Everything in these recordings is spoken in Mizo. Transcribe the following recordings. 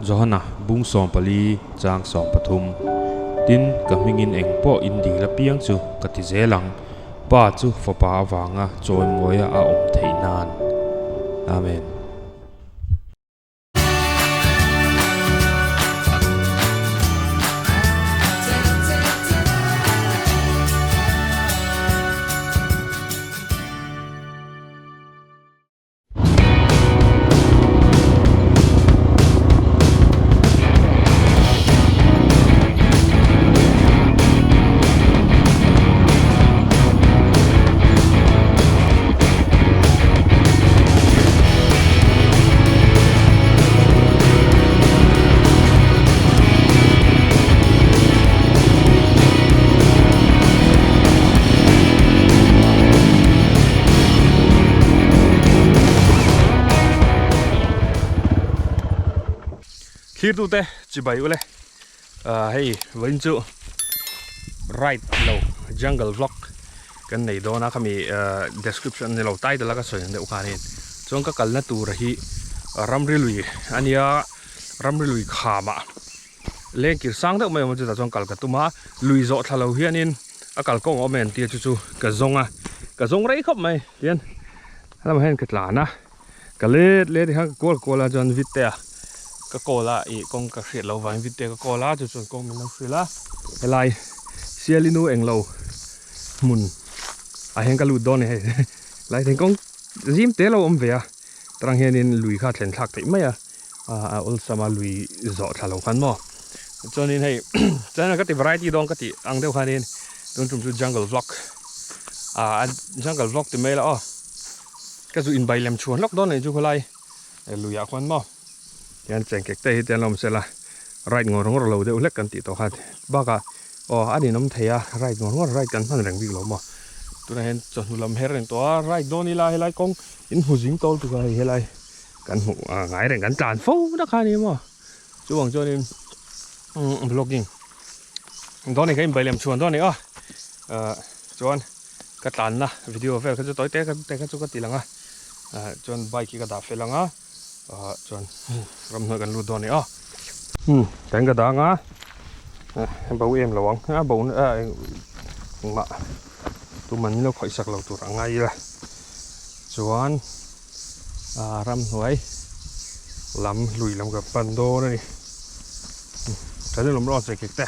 Johana bung 14 chang 13. Tin, ka hmingin eng pawh in dil apiang chu ka ti zel ang, Pa chu Fapa avanga chawimawia a awm theih nan. Amen. Thirtute chibai ule hei vawiin chu ride lo jungle vlog kan nei dawn a khami description ni lo title a ka sawi ang deuh khanin chuan ka kalna tur hi ramri lui a nia ramri lui khamah leng kir sang deuh mai awm a chutah chuan kal ka tum a lui zawh thla lo hianin a kalkawng a awm em tih chu chu ka zawng a ka zawng rei khawp mai tihian helamah hian ka tlan a. Ka let let hi khan ka call call a chuan Vitte a ka call a ih kawng ka hriat loh vangin Vitte ka call a chu chuan kawng min lo hrilh a helai Sialinu englo hmun ah hian ka lut dawn a ni hei helai thingkawng zim te lo awm ve a tarang hianin lui kha a thlen thlak theih mai a a awlsam a lui zawh thla lo khan maw chuanin hei chuan ka ti variety dawn ka tih ang deuh khanin tun tum chu jungle vlog ah jungle vlog ti mai la aw. Ka zu inbai lem chhuan lawk dawn anih chu khawlai luiah khuan maw tihian chengkek te hi te an lo awm sela ride ngawr ngawr lo deuh hlek kan tih tawh kha bakah aw a ninawm thei a ride ngawr ngawr ride kan hman reng bik lo maw tunah hian chawhnu lam her reng tawh a ride dawn ila helai kawng in hmu zing tawl tuk a hei helai kan hmuh ngai reng kan tlan fo na kha a ni maw chuvang chuanin vlogging dawn a ni ka inbai lem chhuan dawn a ni aw chuan. Ka tlanna video vel kha chu tawi te te kha chu ka ti lang a ah chuan bike hi ka dah fel ang a ah chuan ramhnuai kan lut dawn a ni aw umm teng ka dang a bo em lo ang a bo na ah engmah tuman min lo khawih sak lo tur a ngai ila chuan ah ramhnuai lam lui lam kan pan dawn a ni tha deuh lawm rawh che kek te.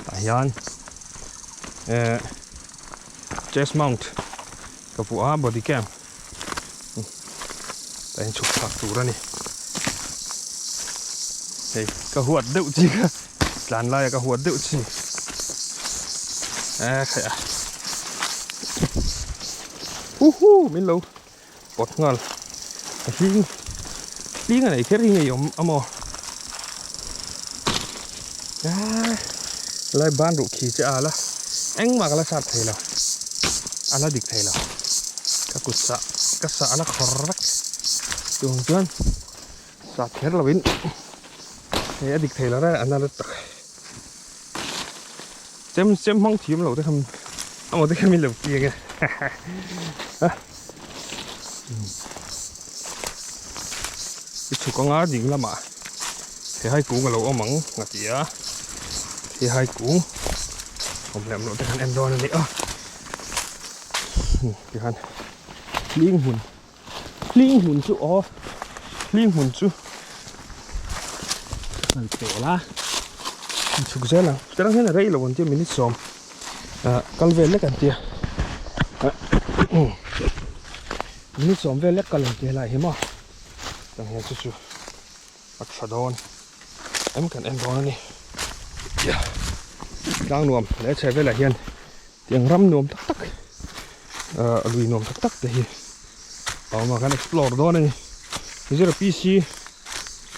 Tah hian eh chest mount ka vuah a body cam tah hian chhuk thlak tur a ni hei ka huat deuh chi kha tlan laia ka huat deuh chi eh khaih a huhu min lo pawt nghal a hling hling a nei kher hi ngei awm a maw aaa lai ban ruh khi che a la engmah ka la sat thei lo a la dik thei lo ka kut sah ka sah a la khawr vek chung chuan sat kher lo in hei a dik thei lo reng a na lutuk chem chem hmang thiam lo te kha amaw te kha min lo ti ang e a i chhuk anga ding lamah he hai kung a lo awm ang a ti a he hai kung awm leh awm loh te khan en dawn a ni a tikhan hling hmun hling hmun chu aw hling hmun chu an pel a an chhuk zel ang chutah hian a rei lo an tia minute sawm ah kal vel lek an tia minute sawm vel lek kal an tia helai hi maw tah hian chu chu a tha dawn em kan en dawn a ni tlang nuam leh chhe velah hian Tiang ram nuam tak tak ah lui nuam tak tak te hi a awm a kan explore dawn a ni zira PC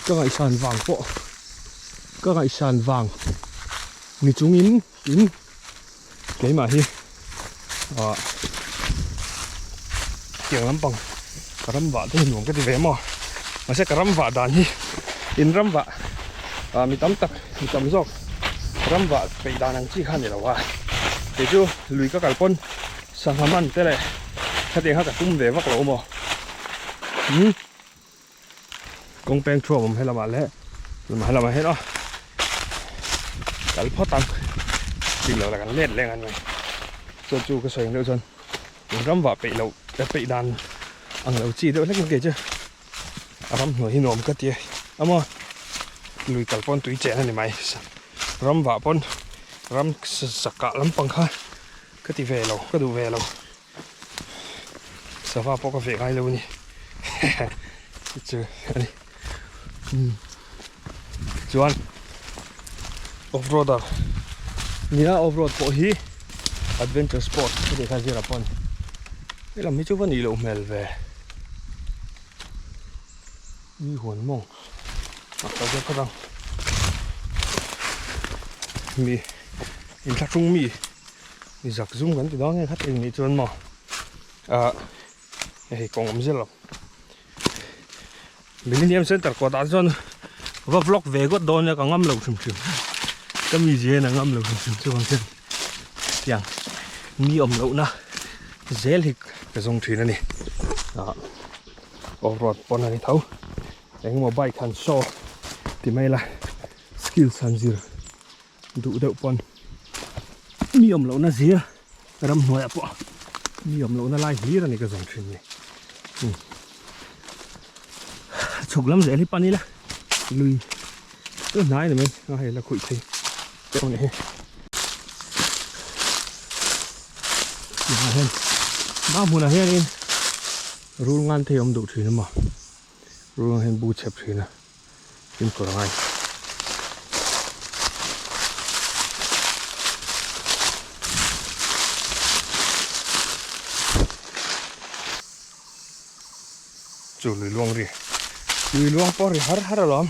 ka ngaihsan vang pawh ka ngaihsan vang ni chungin tin keimah hi ah tiang lampang ka ram vah te hi nuam ka ti ve maw mahse ka ram vah dan hi in ram vah ah mi tam tak mi tam zawk ram vah peih dan ang chi kha a ni lo a kei chu lui ka kal pawn sangha man te leh khatiang kha ka tum ve vak lo maw umm kawng peng thuam awm helamah leh. Lamah lamah hian aw kal phawt ang dik lo la kan let leng a ni mai chuan chu ka sawi ang deuh chuan in ram vah peih loh ka peih dan ang lo chi deuh hlek mai kei chu a ram hnuai hi nuam ka ti a maw lui kal pawn tui chen a ni mai ram vah pawn ram sakah lampang kha ka ti ve lo ka duh ve lo. Sava pawh ka veh ngai lo a ni chu a ni chuan off road a nia off road pawh hi adventure sport a tih kha zira pawn helam hi chu va nih loh hmel ve mi huan mawng a kal deuh phawt ang mi inthlahrung mi. Zak zum kan ti dawn nge khat eng nih chuan maw ah hei kawng awm zel lo Millennium Center kawt ah chuan va vlog ve gawt dawn nia ka ngam lo hrim hrim ka mi zia in a ngam lo hrim hrim chuvang chuan tiang mi awm loh na zel hi ka zawng thin a ni ah off road pawn a ni tho engemaw bike han show ti mai la skills han zir. Duh deuh pawn mi awm lohna zir ramhnuaiah pawh mi awm lohna lai hlir a ni ka zawng thin ni. Chhuk lam zel hi pan ila lui chu hnai ni mai a hei la khuih thei deuh a ni hi. Tunah hian hma hmunah hianin rul ngan thei a awm duh thin a maw rul ang hian bu chhep thin a. Fimkhur a ngai. Chu lui luang ri. Lui luang pawh ri har har alawm.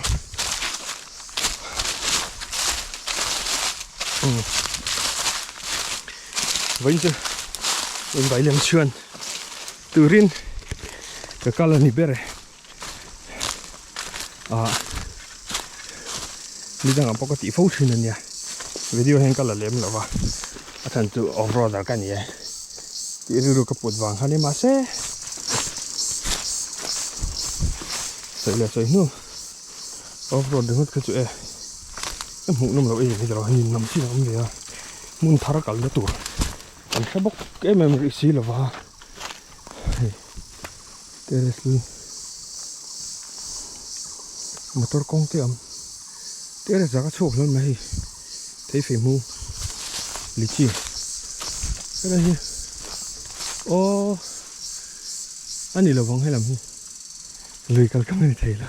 Umm. Vawiin chu in vai lem chhuan turin ka kal a ni ber e. ah nidangah pawh ka tih fo thin ania video hian ka la lem lo va a chhan chu off roader ka ni e tih rilru ka put vang kha ni mahse sawi leh sawi hnu off road ringawt kha chu e ka hmuh nawm loh em hi erawh hi ninawm chin a awm ve a hmun thar kalna tur kan hre bawk em em rih si lo va hei. Terrace lui motor kawng te a awm terrace ah ka chhuak hlawm mai hei thei fei hmung lychee helai hi aw a ni lovang helam hi lui kal kam a ni thei lo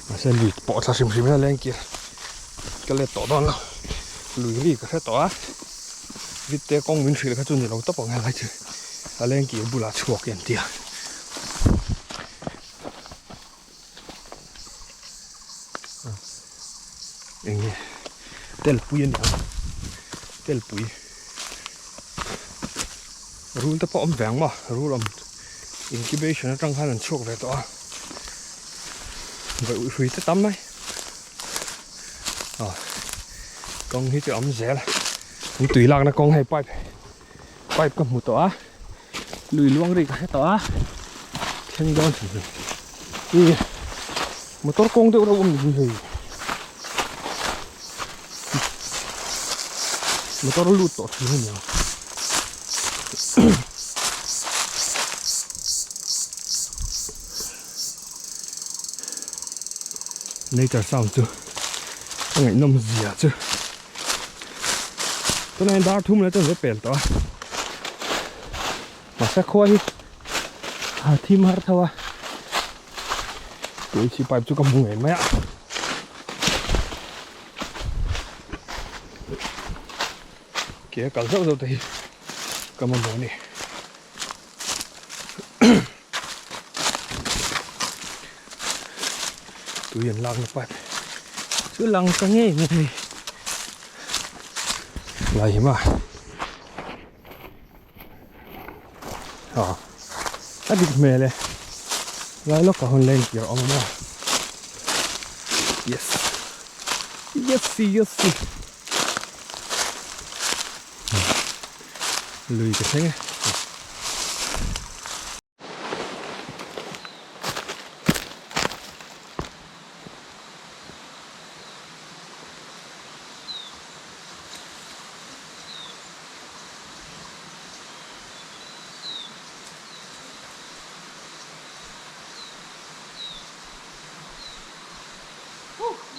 mahse lui pawh thla hrim hrim in a leng kir ka let tawh dawn lo lui ri ka hre tawh a vite kawng min hrilh kha chu ni lo tawp ang helai chu a leng kir bulah chhuak i an ti a. Eng nge telpui a ni ang telpui rul te pawh a awm ve ang maw rul awm incubation atang khan an chhuak ve tawh a vawi hrui te tam mai ah kawng hi chu a awm zel an tui lakna kawng hei pipe pipe ka hmu tawh a lui luang ri ka hre tawh a thleng dawn thei hi ih motor kawng deuh reuh awm ni hei motor lut tawh thin a niang nature sound chu a ngaihnawm zia chu tunah hian dar thum leh chuan zet pel tawh a mahse khua hi a thim har tho a tui chhi pipe chu ka hmu ngei mai a. Ke a kal zauh zauh te hi ka mamawh a ni. Tui an lakna pipe chu lang ta ngei mai hei lai hi ma ah a dik hmel e lai lawk ah hawn leng tir a awm a maw yes yes yes Lui ka thleng e.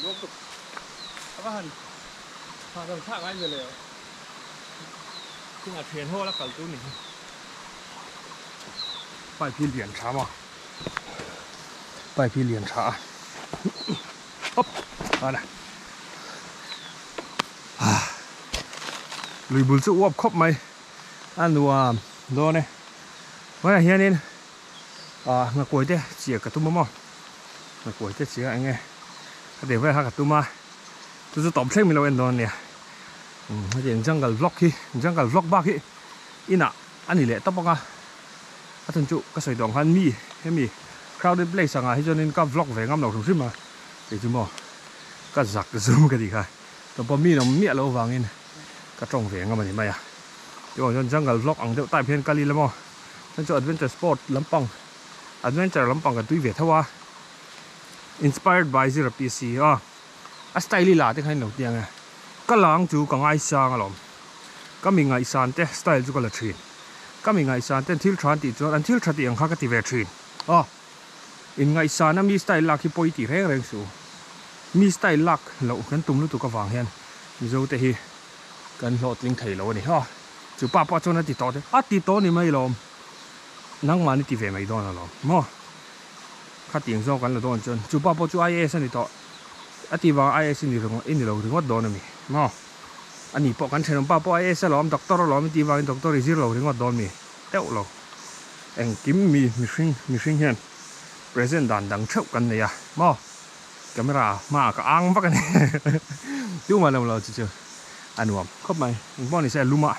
Nuam tuk. A va han hahdam thlak ngai ve le aw. Chungah thian ho a la kal tur ni hi. Pipe hi lian tha maw? Pipe hi lian tha a. Hop! Ala. Lui bul chu uap khawp mai. A nuam dawn e. Hmaiah hianin ah nghakuai te chiah ka tum a maw? Nghakuai te chiah eng nge ka tih vel kha ka tum a. Chu chu tawp thleng min lo en dawn a nia. Hetiang jungle vlog hi jungle vlog bak hi inah a ni leh tawp ang a. A chhan chu ka sawi tawh ang khan mi hemi crowded place angah hi chuanin ka vlog ve ngam lo hrim hrim a. Kei chu maw ka zak zum ka tih kha tawpa mi awm miah loh avangin ka tawng ve ngam a ni mai a. Chuan chuan jungle vlog ang deuh type hian kal ila maw chuan chu adventure sport lampang adventure lampang ka tui ve tho a inspired by zira PC a a style i la te kha in lo ti ang e ka lang chu ka ngaisang alawm ka mi ngaihsan te style chu ka la thin ka mi ngaihsan ten thil tha an tih chuan an thil tha tih ang kha ka ti ve thin aw in ngaihsan a mi style lak hi pawi tih reng reng suh mi style lak loh kan tum lutuk avang hian mizo te hi kan hlawhtling thei lo a ni ha chu pa pawh chuan a ti tawh te a ti tawh ni mai lawm nangmahni ti ve mai dawn alawm maw khatiang zawng kan la dawn chuan chu pa pawh chu IAS a ni tawh a ti vang IAS i ni i ni lo ringawt dawn a mi maw a ni pawh kan thenawm pa pawh IAS alawm doctor alawm i tih vangin doctor i zir lo ringawt dawn mi teuh lo engkim mi mihring mihring hian present dan dang theuh kan nei a maw. Camera hmaah ka ang vak a ni tumah lo lo chu chu a nuam khawp mai engpawh ni se a lum a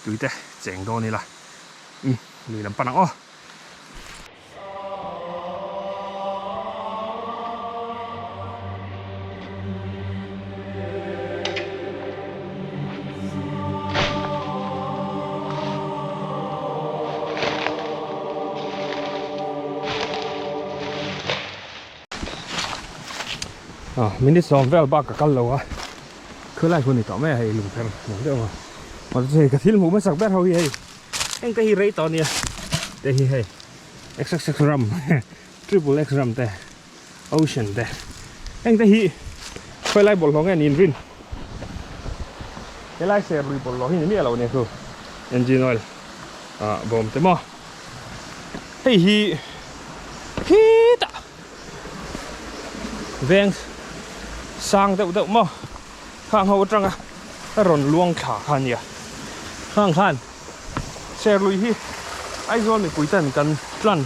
tui te cheng dawn ila umm lui lam pan ang aw. Ah minute sawm vel bak ka kal lo a khulai hun ni tawh mai a hei lungpher nuam deuh a mahse hei ka thil hmuh hmasak ber ho hi hei eng te hi rei tawh ania te hi hei xxx ram triple x ram te ocean te eng te hi khawilai bawlhhlawh nge niin rin helai serlui bawlhhlawh hi ni miah lo ania chu engine oil ah bawm te maw hei hi khitah veng sang deuh deuh maw khang ho atanga a rawn luang thla kha a nia khang khan Serlui hi Aizawl mipui ten kan tlan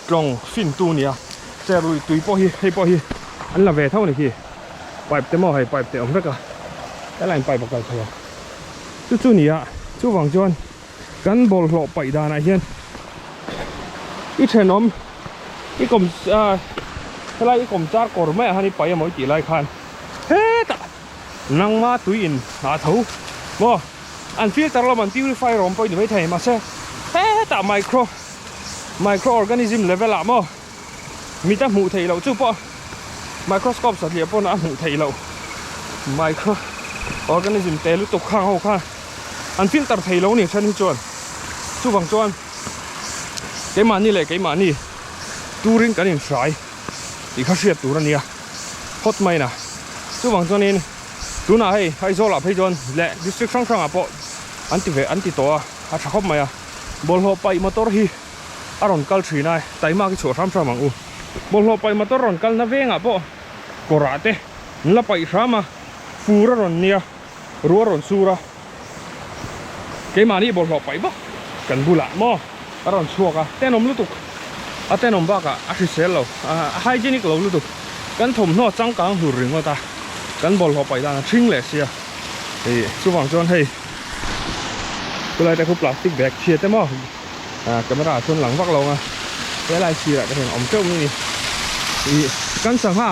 tlawng fin tu nia Serlui tui pawh hi hei pawh hi an la ve tho a ni khi pipe te maw hei pipe te awm vek a helaiin pipe a kal thei a chu chu nia chuvang chuan Kan bawlhhlawh paih danah hian i thenawm i kawm ah helai i kawm char kawr maiah khan i paih emaw i tih lai khan hetah nangma tui in a tho maw an filter lam an purify rawm pawh i ni maithei mahse hetah micro micro organism level ah maw mit a hmuh theih loh chu pawh microscope satliah pawn a hmuh theih loh micro organism te lutuk khang ho khan an filter thei lo ni then hi chuan chuvang chuan keimahni leh keimahni turin kan inhrai tih kha hriat tur a nia phawt mai na chuvang chuanin tunah hei Aizawl ah phei chuan leh district hrang hrang ah pawh an ti ve an ti tawh a a tha khawp mai a bawlhhlawh paih motor hi a rawn kal thin a taima khi chhuah hram hram ang u bawlhhlawh paih motor rawn kalna vengah pawh kawrah te an la paih hram a fur a rawn nia ruah a rawn sur a keimahni bawlhhlawh paih vak kan bulah maw a rawn chhuak a tenawm lutuk a tenawm bakah a hrisel lo a hygienic lo lutuk kan thawmhnaw changkang hlur ringawt a kan bawlhhlawh paih dan a thring leh sia ih chuvang chuan hei chulai te khu plastic bag chhia te maw. Ah camera ah chuan lang vak lo ang a helai sirah te hian a awm teuh mai a ni ih kan sangha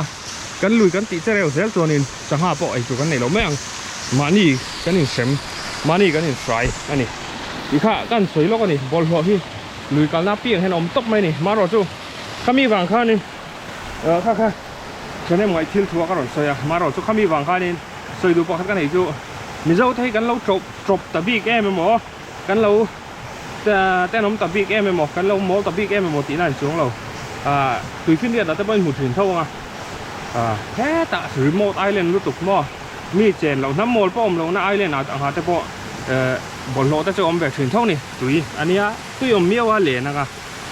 kan lui kan tih chereu zel chuanin sangha pawh ei tur kan nei lo mai ang mahni kan inhrem mahni kan inhrai a ni tih kha ka han sawi lawk a ni bawlhhlawh hi lui kalna apiang hian a awm tawp mai a ni marawh chu khami vang khanin ah kha kha thahnem ngaih thil thu a ka rawn sawi a marawh chu khami vang khanin sawi duh pakhat ka neih chu mizo te hi kan lo tawp tawp ta bik em emaw kan lo tenawm ta bik em emaw kan lo mawl ta bik em emaw tihna a ni chuang lo ah tui finriat ah te pawh in hmu thin tho ang a. Hetah remote island lutuk maw mi chen loh hnam mawl pawh awm lohna island ah ang ah te pawh bawlhhlawh te chu a awm ve thin tho a ni. Tui a nia, tui awm miau a len anga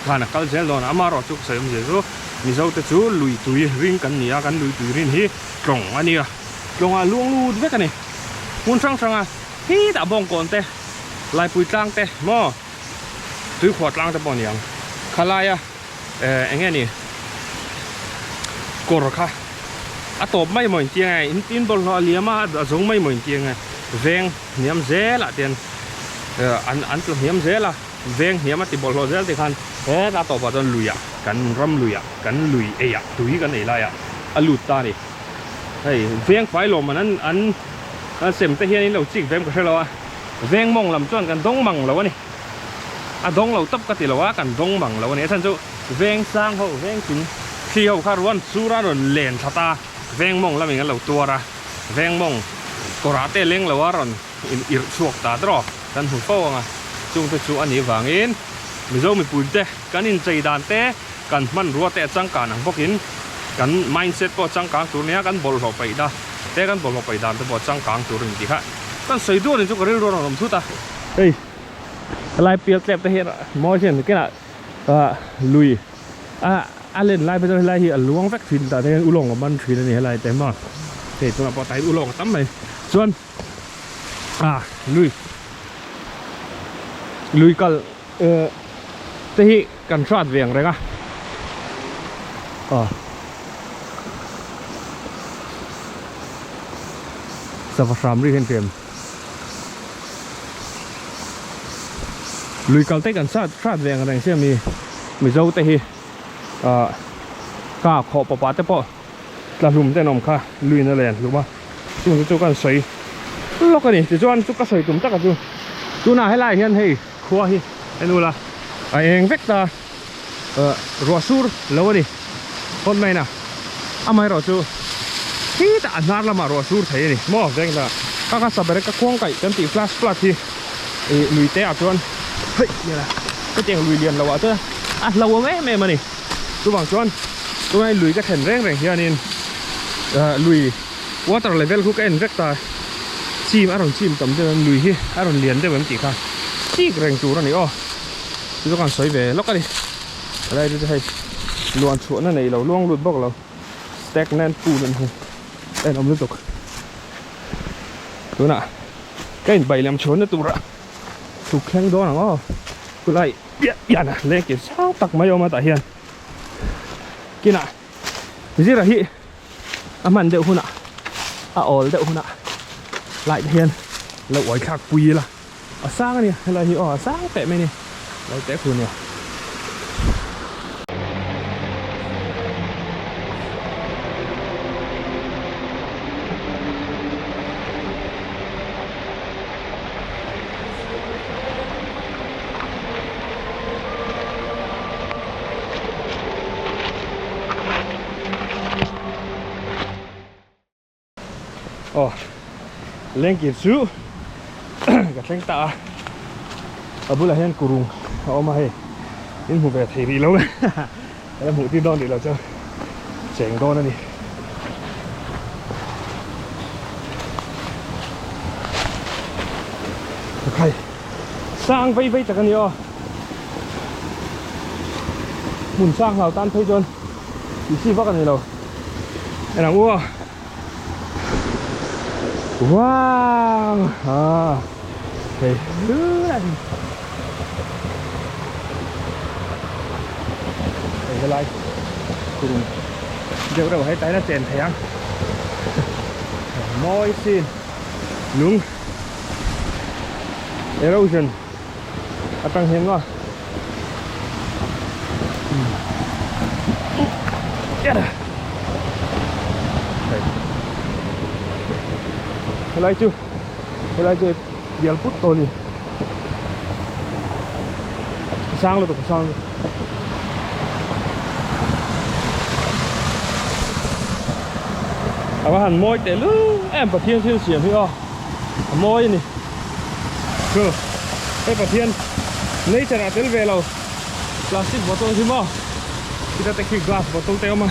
khan a kal zel dawn a, amaherawh chu ka sawi awmzia chu Mizo te chu lui tui ring kan ni a, kan lui tui rin hi tlawng a nia, tlawng ah luang lut vek a ni. Hmun hrang hrang a hetah bawngkawn te, laipui tlang te maw tuikhuah tlang te pawh a ni ang, khalaia. Eng nge ni kawr kha a tawp mai maw inti ange in tin bawlhhlawh a liam a a zo mai maw inti ange veng hniam zel ah te an an tla hniam zel a veng hniam a ti bawlhhlawh zel te khan hetah a tawpah chuan lui ah kan ram lui ah kan lui ei ah tui kan ei lai ah a lut ta a ni hei veng fai lawm an an an sem te hian in lo chik ve em ka hre lo a veng mawng lam chuan kan dawng mang lo a ni. A dawng lo tawp ka ti lo a, kan dawng mang lo a ni. A chhan chu veng sang ho, veng chung thli ho kha ruan sur a rawn len thla ta, veng mawng lamin an lo tuar a, veng mawng kawrah te leng lo a rawn in irh chhuak ta tawh kan hmu fo ang a. Chungte chu a nih vangin Mizo mipuite kan inchei dan te, kan hmanrua te a changkan ang bawkin kan mindset pawh a changkang tur nia, kan bawlhhlawh paih da te, kan bawlhhlawh paih dan te pawh a changkang tur a ni tih kha kan sawi duan in chu ka rilru a rawn awm thut a. Hei. Helai pial tlep te hian mawi hian kinah ah lui a a len lai phei chuan helai hi a luang vek thin tah te hian ulawng a man thin a ni helai te maw hei tunah pawh tah hian ulawng a tam mai chuan ah lui lui kal eh te hi kan hrat ve ang reng a ah sava hram ri hian tlem. Lui kal te kan sat hrat ve ang reng sia mi Mizo te hi ah ka khawh pawpa te pawh tla hlum te an awm kha lui na len hlum a chung te chu kan sawi lawk a ni tichuan chu ka sawi tum taka chu tunah helai hian hei khua hi en ula a eng vek ta ah ruah sur lo a ni phawt mai na amaherawh chu khitah a hnar lamah ruah sur thei a ni maw veng ta ka ka saber ka khuang kaih kan tih flash flood hi ih lui te ah chuan hei nia hetiang lui lian lo ah chuan a hlauhawm em em a ni chuvang chuan tungai lui ka thlen reng reng hianin ah lui water level khu ka en vek ta chim a rawn chim tam deuh em lui hi a rawn lian deuh em tih kha chik reng tur a ni aw chu chu kan sawi ve lawk a ni. Helai chu hei luan chhuahna nei lo luang lut bawk lo stagnant pool an hmu en awm lutuk tunah ka in bai lem chhuahna turah thuk thleng dawn ang aw khulai piah piah na leng kir sang tak mai awm a tah hian kinah zira hi a hman deuh hunah a awl deuh hunah light hian lo uai thlak pui ila. A sang a ni helai hi aw a sang teh mai a ni lo teh khu nia. Aw lengkir chu ka thleng ta a a bulah hian kurung a awm a hei in hmu ve thei rih lo ka la hmuh tir dawn rih lo chu cheng dawn a ni. Khai sang vei vei tak a ni aw hmun sang hlau tan phei chuan tih chi vak a ni lo. En ang u a wow ah hei hei helai kurung deuh reuh hei taina chen thei ang mawi sin lung erosion atang hian maw helai chu helai chu bial put tawh a ni a sang lutuk a sang lutuk a va han mawi teh lul em Pathian thil siam hi aw a mawi a ni. Chu hei Pathian nature ah tel ve lo plastic bottle hi maw khita te khi glass bottle te awm a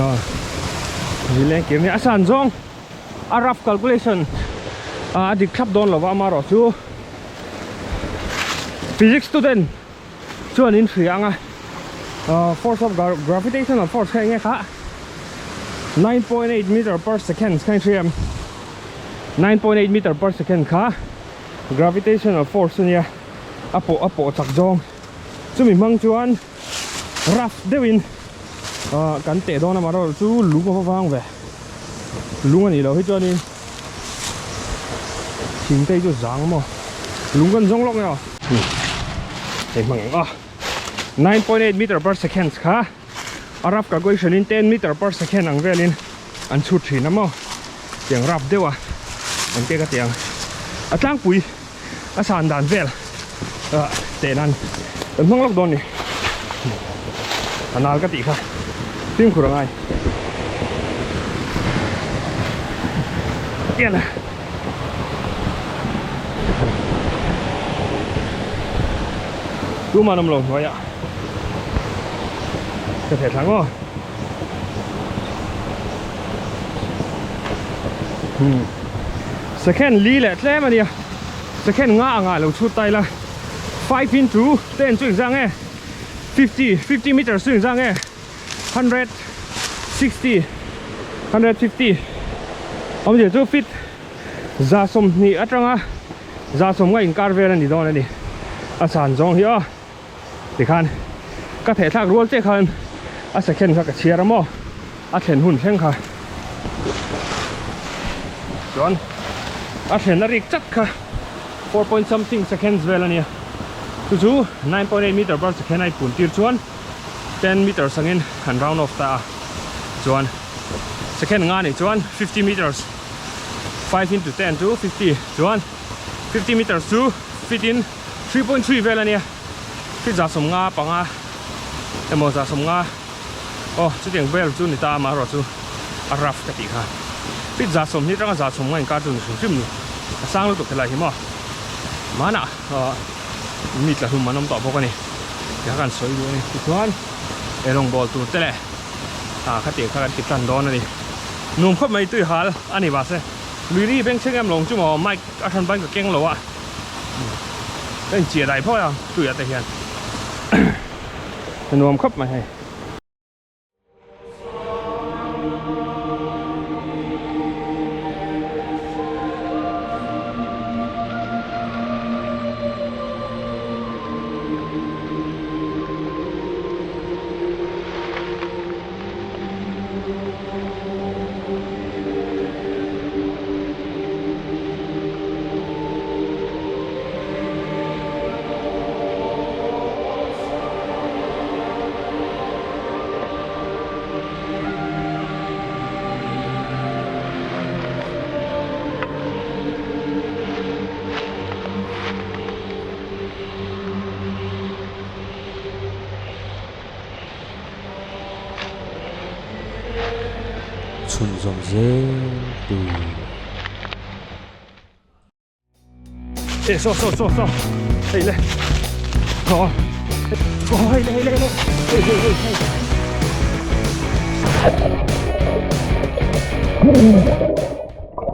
ah. Leng kir nia a san zawng a rough calculation a dik thlap dawn lova amaherawhchu physics student chuan in hria anga force of gravitational force kha enge kha 9.8 meter per second kha in hria em 9.8 meter per second kha gravitational force ania a pawh a pawh chak zawng chumi hmang chuan rough deuhin ah kan teh dawn a marawh chu lung a va vang ve lung a nih loh hi chuanin thing te hi chu zang maw lung kan zawng lawk nge aw hei hmang ang a 9.8 meter per second kha a rough calculation in 10 meter per second ang velin an chhut thin a maw tiang rough deuh a engte ka tiang a tlangpui a san dan vel ah teh nan kan hmang lawk dawn ni a nal ka tih kha fimkhur a ngai tian a tumah an awm lo hnuaiah ka theh thla ngaw hmm second li leh tlem a nia second nga anga lo chhut ta ila 5 into 10 chu engzah nge 50 50 meters chu engzah nge 100 60 150 awmzia chu feet za 20 atanga za 10 nga inkar vel a ni dawn a ni a san zawng hi aw Tikhan ka theh thlak rual che khan a second kha ka chhiar a maw a thlen hun thleng kha chuan a thlen a rik chat kha 4 point something seconds vel a nia chu chu 9.8 meter per second a inpun tir chuan 10 meters angin an round off ta a chuan second nga nih chuan 50 meters 5 into 10 chu 50 chuan 50 meters chu feet in 3.3 vel a nia feet 150 panga emaw 150 aw chutiang vel chu ni ta amaherawh chu a rough ka tih kha feet 120 atanga 150 inkar chu ni hrim hrim ni a sang lutuk helai hi maw manah mi tla hlum an awm tawh bawk a ni ti kha kan sawi duh a ni tichuan ei rawngbawl tur te leh ah khatiang kha kan ti tan dawn a ni nuam khawp mai tui hal a ni mahse lui ri bengchheng em lawng chu maw mic a hran pahin ka keng lo a. Ka inchiah dai phawt a tuiah te hian a nuam khawp mai hei. Chhunzawm zel tur. E saw saw saw saw hei le aw aw hei le hei le hei le hei hei hei hei.